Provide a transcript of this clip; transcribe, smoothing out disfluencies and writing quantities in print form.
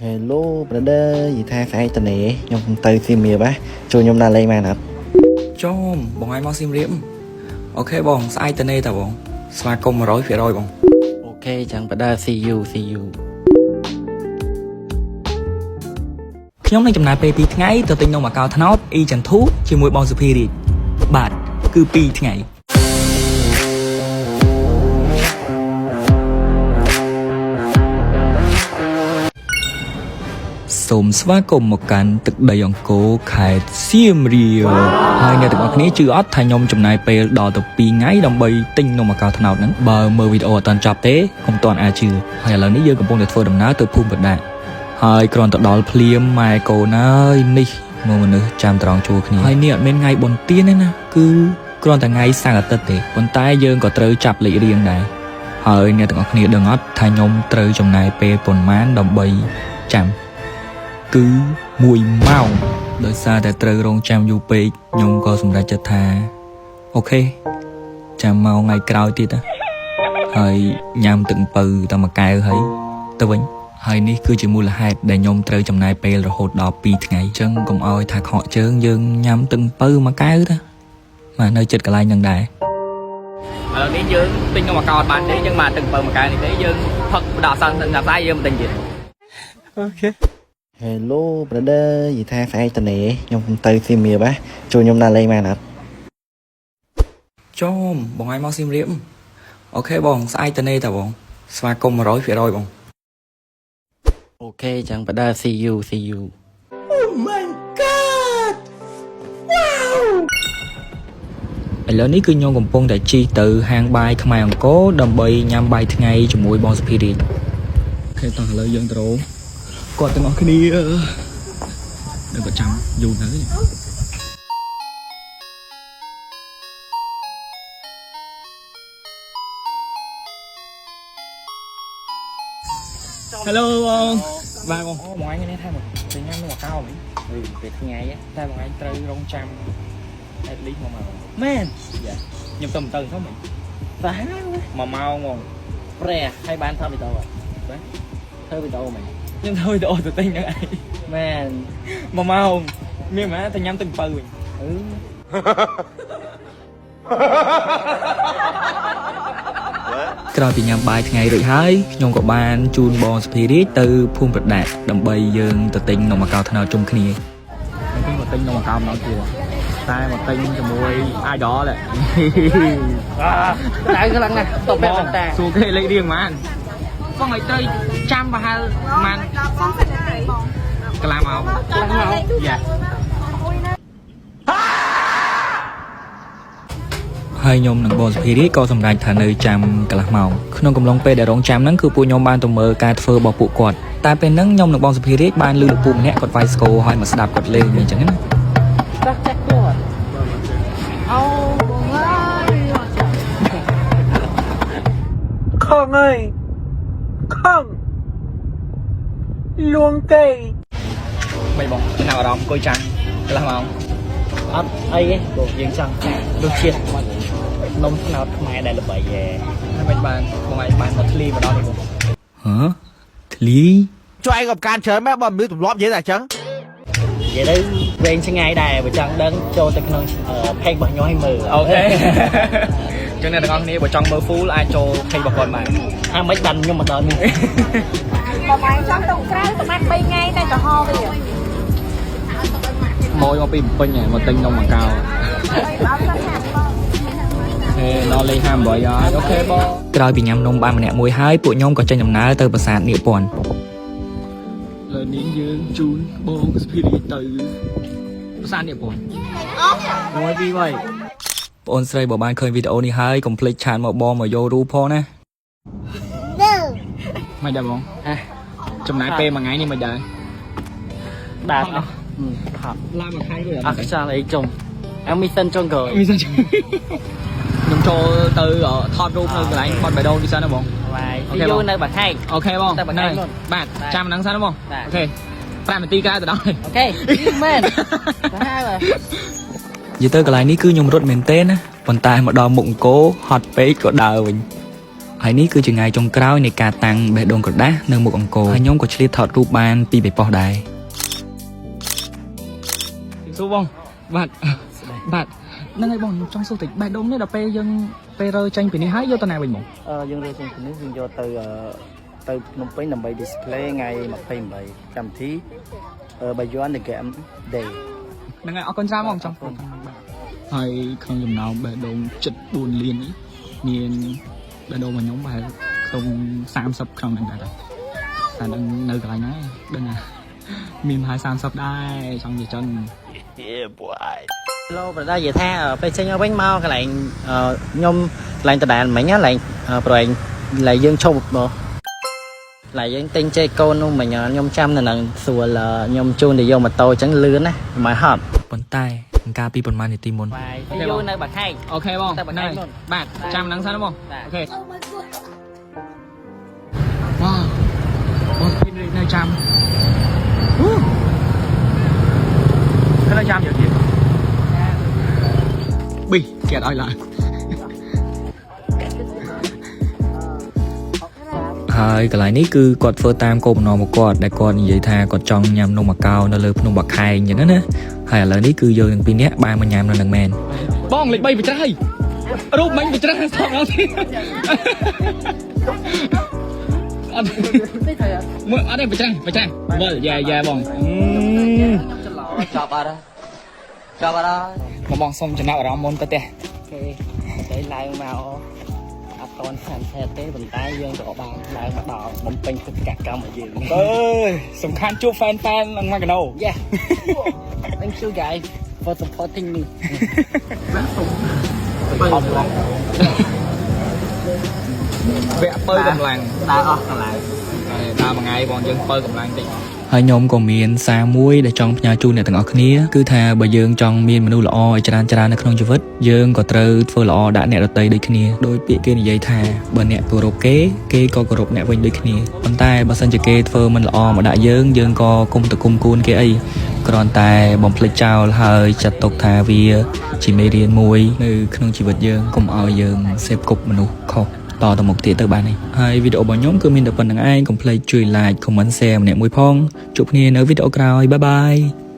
Hello brother និយាយថាស្អែកតនេខ្ញុំទៅសៀមរាបហ៎ជួយខ្ញុំដើរលេងបានអត់ ចំបងឯងមកសៀមរាប OK បងស្អែកតនេតាបងស្វាគមន៍100%បង OK ចឹង brother see you see you ខ្ញុំនឹងចំណាយពេល2ថ្ងៃទៅទិញនំអាកោត្នោតអ៊ីចន្ទធូជាមួយបងសុភីរាជបាទគឺ2ថ្ងៃសូមស្វាគមន៍មកកាន់ទឹកដីអង្គរខេត្តសៀមរាបហើយអ្នកទាំងអស់គ្នាជឿអត់ថាខ្ញុំចំណាយពេលដល់ទៅ2ថ្ងៃដើម្បីទិញនំអាកោត្នោតហ្នឹងបើមើលវីដេអូអត់ទាន់ចប់ទេកុំទាន់អាចជឿហើយឥឡូវនេះយើងកំពុងតែធ្វើដំណើរទៅភូមិប្រដាក់ ហើយគ្រាន់តែដល់ភ្លាមម៉ែកូនអើយនេះមកមនុស្សចាំត្រង់ជួរគ្នាហើយនេះអត់មានថ្ងៃបុណ្យទានទេណាគឺគ្រាន់តែថ្ងៃសៅរ៍អាទិត្យទេប៉ុន្តែយើងក៏ត្រូវចាប់លេខរៀងដែរហើយអ្នកទាំងអស់គ្នាដឹងអត់ថាខ្ញុំត្រូវចំណាយពេលប៉ុន្មានដើម្បីចាំគឺ1ម៉ោងដោយសារតែត្រូវរងចាំយូរពេកខ្ញុំក៏សម្រេចចិត្តថា OK ចាំមកថ្ងៃក្រោយទៀតណា ហើយញ៉ាំទឹកអំពៅតែមួយកែវហើយទៅវិញហើយនេះគឺជាមូលហេតុដែលខ្ញុំត្រូវចំណាយពេលរហូតដល់2ថ្ងៃអញ្ចឹងកុំឲ្យថាខកជើងយើងញ៉ាំទឹកអំពៅមួយកែវតាបាទនៅចិត្តកន្លែងហ្នឹងដែរឥឡូវនេះយើងទិញនំអាកោអត់បានទេយើងមកទឹកអំពៅមួយកែវនេះទេយើងផឹកដល់សន្តិស្អែកយើងមិនទិញទៀត Hello brother និយាយថាស្អែកតនេខ្ញុំទៅសៀមរាបហ៎ជួយខ្ញុំដើរលេងបានអត់ ចំបងឯងមកសៀមរាប OK បងស្អែកតនេតាបងស្វាគមន៍100%បង OK ចឹង brother see you see you ឥឡូវនេះគឺខ្ញុំកំពុងតែជិះទៅហាងបាយខ្មែរអង្គរដើម្បីញ៉ាំបាយថ្ងៃជាមួយបងសុភីរាជ OK តោះឥឡូវយើងទៅរកគាត់ទាំងអស់គ្នានឹងក៏ចាំយូរទៅ Hello បងបាទបងអូបងឯងនេះថាមកទៅញ៉ាំនំអាកោមិញ ពេលថ្ងៃ តែបងឯងត្រូវរងចាំ at least 1ម៉ោង មែន ខ្ញុំទៅមិនទៅហ្នឹងមិញ សាហាវ 1ម៉ោងហ្មង ព្រះហើយបានថតវីដេអូអត់ បាទ ធ្វើវីដេអូមែន ខ្ញុំធ្វើវីដេអូទៅទិញហ្នឹងឯង មែន 1ម៉ោងមានហ្មងតែញ៉ាំទឹកអំពៅវិញ អឺ ក្រោយពីញ៉ាំបាយថ្ងៃរួចហើយខ្ញុំក៏បានជូនបងសុភីរាជទៅភូមិប្រដាក់ដើម្បីយើងទៅទិញនំអាកោត្នោតជុំគ្នាខ្ញុំមកទិញនំអាកោម្ដងទៀតតែមកទិញជាមួយ idol ហ៎ ដៅខ្លាំងណាស់តបពាក់តា សួរគេលេខរៀងហ្មងបងឲ្យត្រូវចាំប្រហែលហ្មងកន្លះម៉ោង ខ្លាំងមក យ៉ាហើយខ្ញុំនិងបងសុភីរីក៏សម្រេចថានៅចាំកន្លះម៉ោងក្នុងកំឡុងពេលដែលរងចាំហ្នឹងគឺពួកខ្ញុំបានទៅមើលការធ្វើរបស់ពួកគាត់តែពេលហ្នឹងខ្ញុំនិងបងសុភីរីបានលឺលោកពូម្នាក់គាត់វាយស្គរហើយមកស្ដាប់គាត់លេងអញ្ចឹងណា ចាស់ចាស់គាត់អូបងអើយ ខងអើយខងលួងគេ មិនបងចំណាប់អារម្មណ៍អង្គុយចាំកន្លះម៉ោង អត់អីទេព្រោះយើងចង់ចាក់រសជាតិនំត្នោតខ្មែរដែលល្បីឯង ហើយមិនបានបងឯងបានមកធ្លីមកដល់នេះបងហ៎ធ្លី ជួយឯងក៏ប្រកាន់ច្រើនមែនបើមិនមានទម្លាប់និយាយតែអញ្ចឹង និយាយទៅវែងឆ្ងាយដែរបើចង់ដឹងចូលទៅក្នុង page របស់ខ្ញុំឲ្យមើល OK ចឹងអ្នកទាំងអស់គ្នាបើចង់មើល full អាចចូល page របស់គាត់បាន អាមិនបានខ្ញុំមកដល់នេះ បើម៉ែចង់ទៅក្រៅប្រហែល3ថ្ងៃតែចំហវា ម៉ួយមកពីពេញហ៎មកទិញនំអាកោហេដល់លេខ58ហើយ OK បងក្រោយពីញ៉ាំនំបានម្នាក់មួយហើយពួកខ្ញុំក៏ចេញដំណើរទៅប្រាសាទនាគព័ន្ធលើនេះយើងជូនបងស្ភីរីទៅប្រាសាទនាគព័ន្ធ 1 2 3 បងអូនស្រីបើបានឃើញវីដេអូនេះហើយកុំភ្លេចឆាតមកបងមកយករូបផងណាមិនដែរបង ហ៎ ចំណាយពេលមួយថ្ងៃនេះមិនដែរ បាទអស់ខប់ ឡើងមួយខែក៏ អត់ខ្យល់អីជុំអមីសិនចុងក្រោយ មីសិនខ្ញុំចូលទៅថតរូបនៅកន្លែងបត់បេះដូងនេះសិនណាបង បាយ អូខេបង យូរនៅបាខែង OK បង តែបន្ថែមមុន បាទ បាទ ចាំហ្នឹងសិនណាបង បាទ OK 5នាទីក្រោយទៅដល់ OK មែនសាហាវ និយាយទៅកន្លែងនេះគឺខ្ញុំរត់មែនទេណាប៉ុន្តែមកដល់មុខអង្គរហត់ពេកក៏ដើរវិញ ហើយនេះគឺជាថ្ងៃចុងក្រោយនៃការតាំងបេះដូងក្រដាសនៅមុខអង្គរហើយខ្ញុំក៏ឆ្លៀតថតរូបបានពីបេប៉ុសដែរសួរបងបាទបាទហ្នឹងហើយបងខ្ញុំចង់សួរតិចបេះដូងនេះដល់ពេលយើងពេលរើចេញពីនេះហើយយកទៅណាវិញបង អឺយើងរើចេញពីនេះយើងយកទៅអឺទៅភ្នំពេញដើម្បី display ថ្ងៃ28កម្មវិធីអឺបាយ័ន The Game Day ហ្នឹងហើយអរគុណច្រើនបងចង់បាទហើយក្នុងចំណោមបេះដូង74លាននេះមានបេះដូងរបស់ខ្ញុំប្រហែលក្នុង30ក្នុងហ្នឹងដែរតែដឹងនៅកន្លែងណាដឹងណាមានប្រហែល30ដែរចង់និយាយចឹង ឡូប្រដានិយាយថាពេលចេញមកវិញមកកន្លែងខ្ញុំកន្លែងដដែលមិញណាកន្លែងប្រហែលកន្លែងយើងឈប់បងកន្លែងយើងទិញចេកកូននោះមិញខ្ញុំចាំនៅនឹងស្រួលខ្ញុំជូនទៅយកម៉ូតូអញ្ចឹងលឿនណាមិនហត់ ប៉ុន្តែកាលពីប្រហែលនាទីមុន បាយយូរនៅបាខែង OK បង តែបន្ថែមមុន បាទចាំហ្នឹងសិនណាបង បាទ OK វ៉ាវបងពីនេះនៅចាំអូនៅចាំយកទៀតប៊ីគេអត់ឲ្យឡើងហើយកន្លែងនេះគឺគាត់ធ្វើតាមគោលបំណងរបស់គាត់ដែលគាត់និយាយថាគាត់ចង់ញ៉ាំនំអាកោនៅលើភ្នំបាខែងអញ្ចឹងណាហើយឥឡូវនេះគឺយើងទាំងពីរនាក់បានមកញ៉ាំនៅនឹងមែនបងលេខ3បច្រាយរូបមិញបច្រាយសងអត់អត់មើលអត់ទេបច្រាស់បច្រាស់វិលយ៉ាយ៉ាបង ចប់អត់ចប់អត់ មកបងសុំចំណាប់អារម្មណ៍មុនទៅផ្ទះ គេតែឡើងមកអត់តន់30ទេប៉ុន្តែយើងក៏បានឡើងមកដល់បំពេញបេសកកម្មរបស់យើង អើយសំខាន់ជួប fan fan នឹងមកកណោ Yeah. Thank you guys for supporting me. វគ្គបើកម្លាំង ដើរអស់កម្លាំង ហើយដើរមួយថ្ងៃបងយើងបើកម្លាំងតិចហើយខ្ញុំក៏មានសារមួយដែលចង់ផ្ញើជូនអ្នកទាំងអស់គ្នាគឺថាបើយើងចង់មានមនុស្សល្អឲ្យច្រើនច្រើននៅក្នុងជីវិតយើងក៏ត្រូវធ្វើល្អដាក់អ្នកដទៃដូចគ្នាដោយពាក្យគេនិយាយថាបើអ្នកគោរពគេគេក៏គោរពអ្នកវិញដូចគ្នាប៉ុន្តែបើសិនជាគេធ្វើមិនល្អមកដាក់យើងយើងក៏គុំទៅគុំគួនគេអីគ្រាន់តែបំភ្លេចចោលហើយចាត់ទុកថាវាជាមេរៀនមួយនៅក្នុងជីវិតយើងកុំឲ្យយើងសេពគប់មនុស្សខុស តទៅមុខទៀតទៅបានហើយហើយវីដេអូរបស់ខ្ញុំគឺមានតែប៉ុណ្្នឹងឯងកុំភ្លេចជួយ like comment share ម្នាក់មួយផងជួបគ្នានៅវីដេអូក្រោយ bye bye.